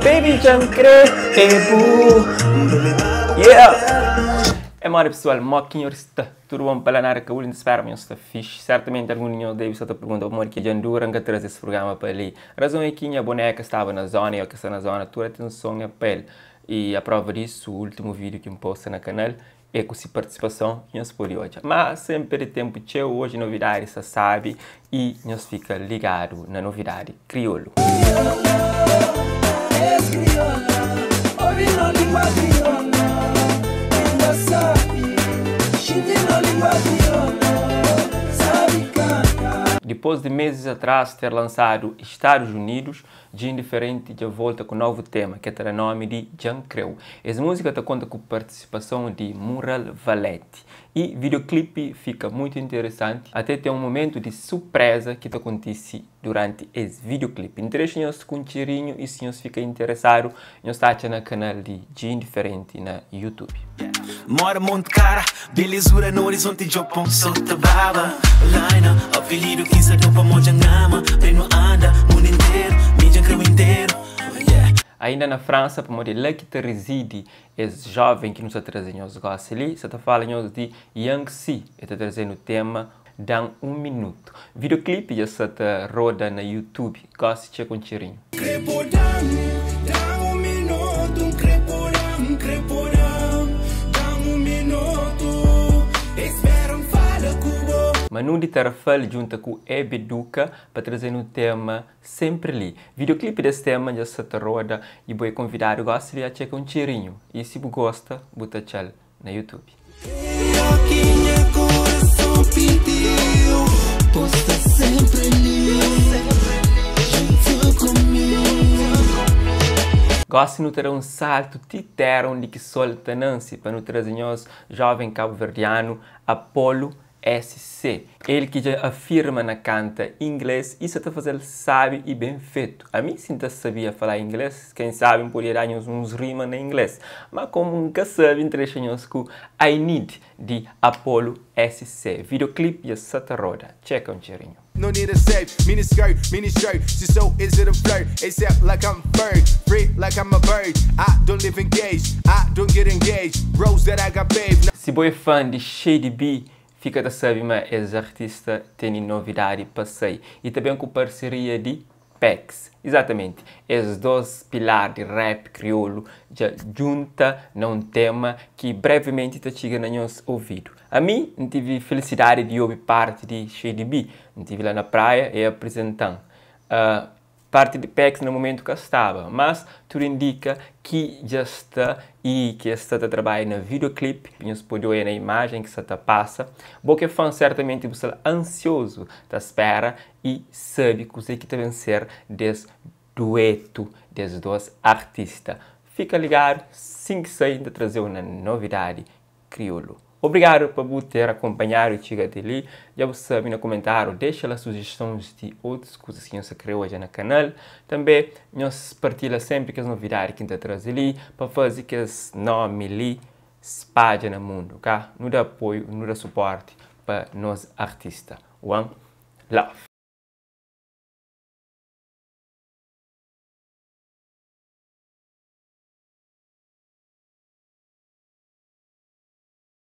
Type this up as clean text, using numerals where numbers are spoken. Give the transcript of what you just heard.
Baby dja N kre é bu Yeah! É modi pesoal, mo ki nhos sta? Tudu bon pa la nada ka buli? N ta spera ma nhos sta fixi. Sertamenti algun di nhos debe sta ta pergunta pamodi ki dja N dura N ka traze es prugrama pa li. Razon é ki nha boneka staba na zona i el ka sta na zona, tudu atenson é pa el. I a prova disu, ultimu vídiu ki N posta na kanal é ku si partisipason ki nhos pode odja. Má sen perde ténpu txeu, oji novidadi sta sábi i nhos fika ligadu na novidadi kriolu. Dipôs di meses atrás ter lansadu Estados Unidos, Dja Indiferenti dja volta ku novu tema ke ta da nomi di Dja N Kreu. Es múzika ta konta ku partisipason di Mural Valete y videoclipe fika muitu interesanti, ate ten un momentu di supreza ki ta kontisi duranti es videoclipe. N ta dexa nhos ku un txerinhu y si nhos fika interesadu nhos ta atxa na kanal di Dja Indiferenti na YouTube. Mora monti kara, belezura na orizonti djo pon so ta baba Laina, apelidu ki N sa dau pamo dja N ama Pre nu anda mundu interu, mi dja N kreu interu, yeah. Ainda na Fransa, pamodi é la ki ta rizidi es joven ki nu sa traze nhos gosi li, sa ta fala nhos di Young C, e ta traze-nu tema Dan Un Minuto. Videoclip dja sa ta roda na YouTube, gosi txeka un txerinhu. Kre po dan, dan un minuto N kre po dan, N kre po dan, dan un minuto Espera N fala ku bo. Manu di Tarrafal djunta ku Ebe Duca pa traze-nu tema Sempre Li. Videoclip des tema dja sa ta roda y bo é konvidadu gosi li a txeka un txerinhu y si bu gosta bu ta atxal na YouTube. Gosi nu ta da un saltu ti tera undi ki sol ta nansi pa nu traze nhos joven kabuverdianu Apollo SC. El ki dja afirma na kanta ingles i sa ta fazel sabi i ben fetu. Ami si N ta sabia fala ingles, ken sabi N podia da nhos uns rima na ingles. Ma komu N ka sabi N ta dexa nhos ku I Need di Apollo SC. Videoclip dja sa ta roda. Txeka un txerinhu. No need to save, mini skirt, mini shirt She's so easy to flirt, ASAP like I'm Ferg Free like I'm a bird, I don't live in cage I don't get engaged, roads that I got paved Si bo é fã di Shady B, fika ta sabe ma es artista tene novidadi pa sai y ta ben ku parseria di Pex. Izatamenti, es dos pilar di rap kriolu dja djunta na un tema ki brevimenti ta txiga na nhos ovidu. Ami, N tivi felisidadi di obi parti di Shady B. N tivi la na praia, e aprizenta-m. Parti di Pex na mumentu ka staba, mas tudu indika ki dja sta y ki es sta ta trabadja na videoclip, nhos pode oia na imajen ki sta ta pasa. Bo ki é fan sertamenti bu sta la ansiozu ta spera y sabe kuze ki ta ben ser des duetu des dos artista. Fika ligadu, sin ki sai N ta traze-u na novidadi kriolu. Obrigadu pa bu ter akonpanhadu i txiga ti li. Dja bu sabe, na kumentáriu dexa la sujistons di otus kuzas ki nhos ta kre odja na kanal. Tanbê nhos partilha sénpri kes novidadi ki N ta traze li pa faze kes nómi li spadja na mundu, ka? Nu da apoiu, nu da suporti pa nos artista. One love!